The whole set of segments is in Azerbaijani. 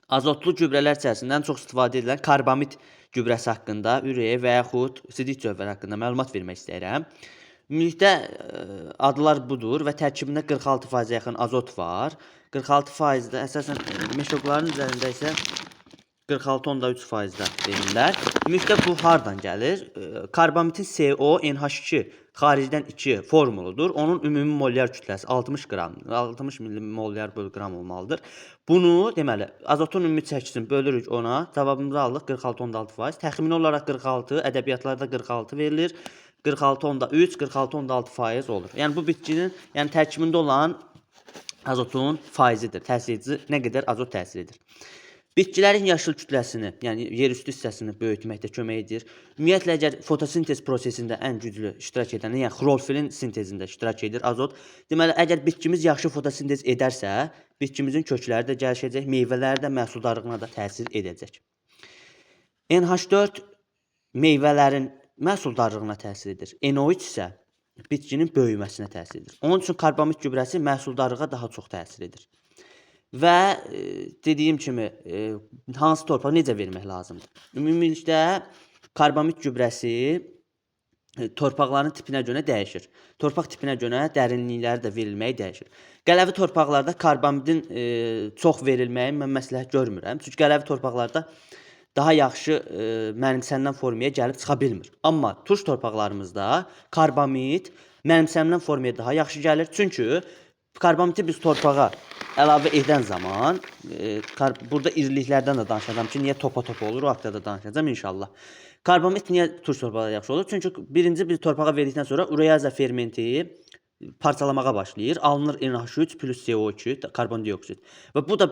Azotlu gübrələr içərisindən çox istifadə edilən karbamid gübrəsi haqqında, üreya və yaxud sidik cövhəri haqqında məlumat vermək istəyirəm. Ümumilikdə adlar budur və tərkibində 46%-ə yaxın azot var. 46%-də əsasən meşoqların üzərində isə 46,3%-də verirlər. Ümumilikdə bu hardan gəlir? Karbamidin CO NH2 xaricdən 2 formuludur. Onun ümumi molyar kütləsi 60 qram, 60 millimolyar bölü qram olmalıdır. Bunu deməli azotun ümumi çəkisini bölürük ona. Cavabımızı aldıq 46,6%. Təxmini olaraq 46, ədəbiyyatlarda 46 verilir. 46,3, 46,6% olur. Yəni bu bitkinin, yəni tərkibində olan azotun faizidir. Təsir edici nə qədər azot təsir edir. Bitkilərin yaşıl kütləsini, yəni yerüstü hissəsini böyütməkdə kömək edir. Ümumiyyətlə əgər fotosintez prosesində ən güclü iştirak edən, yəni xlorofilin sintezində iştirak edir azot. Deməli, əgər bitkimiz yaxşı fotosintez edərsə, bitkimizin kökləri də gəlişəcək, meyvələri də məhsuldarlığına da təsir edəcək. NH4 meyvələrin məhsuldarlığına təsir edir. NO3 isə bitkinin böyüməsinə təsir edir. Onun üçün karbamid gübrəsi məhsuldarlığa daha çox təsir edir. Və dediyim kimi hansı torpağa necə vermək lazımdır? Ümumilikdə karbamid gübrəsi torpaqların tipinə görə dəyişir. Torpaq tipinə görə dərinlikləri də verilməyi dəyişir. Qələvi torpaqlarda karbamidin çox verilməyi mən məsləhət görmürəm. Çünki qələvi torpaqlarda daha yaxşı mənimsənilən formaya gəlib çıxa bilmir. Amma turş torpaqlarımızda karbamid mənimsənilən formaya daha yaxşı gəlir. Çünki karbamidi biz torpağa əlavə edən zaman, burada iriliklərdən də danışacağam ki, niyə topa-topa olur, o haqda da danışacağam inşallah. Karbamid niyə turş torpaqda yaxşı olur? Çünki birinci biz torpağa verdikdən sonra ureaza fermenti parçalamağa başlayır. Alınır NH3 plus CO2, karbondioksid. Və bu da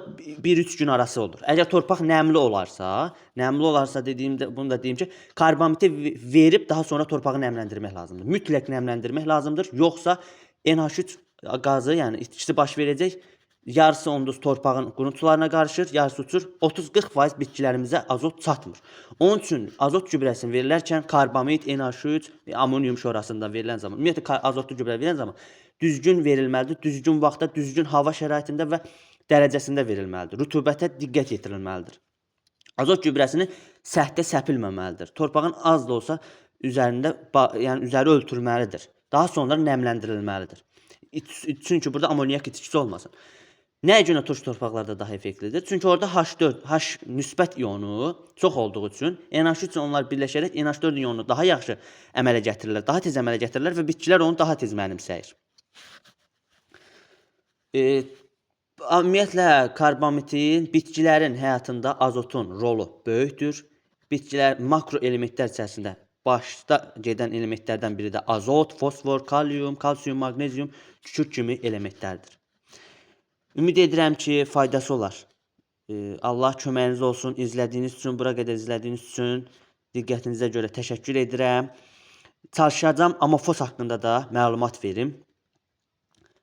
1-3 gün arası olur. Əgər torpaq nəmli olarsa, nəmli olarsa dediyimdə bunu da deyim ki, karbamidi verib daha sonra torpağı nəmləndirmək lazımdır. Mütləq nəmləndirmək lazımdır. Yoxsa NH3 qazı, yəni itkisi baş verəcək. Yarısı onduz torpağın quruntularına qarışır, yarısı uçur. 30-40% bitkilərimizə azot çatmır. Onun üçün azot gübrəsini verilərkən karbamid, NH3, amonium şorasında verilən zaman, ümumiyyətlə azotlu gübrə verilən zaman düzgün verilməlidir. Düzgün vaxtda, düzgün hava şəraitində və dərəcəsində verilməlidir. Rütubətə diqqət yetirilməlidir. Azot gübrəsini səthdə səpilməməlidir. Torpağın az da olsa üzərində, yəni üzəri ötürməlidir. Daha sonra nəmləndirilməlidir. Çünki burada amoniak itkisi olmasın. Nəyə görə turş torpaqlarda daha effektlidir? Çünki orada H4, H müsbət ionu çox olduğu üçün NH3 onlar birləşərək NH4 ionunu daha yaxşı əmələ gətirirlər, daha tez əmələ gətirirlər və bitkilər onu daha tez mənimsəyir. Ümumiyyətlə karbamidin bitkilərin həyatında azotun rolu böyükdür. Bitkilər makroelementlər içərisində başda gedən elementlərdən biri də azot, fosfor, kalium, kalsium, maqnezium, kükürt kimi elementlərdir. Ümid edirəm ki, faydası olar. Allah köməyiniz olsun. İzlədiyiniz üçün, bura qədər izlədiyiniz üçün diqqətinizə görə təşəkkür edirəm. Çalışacağam amofos haqqında da məlumat verim.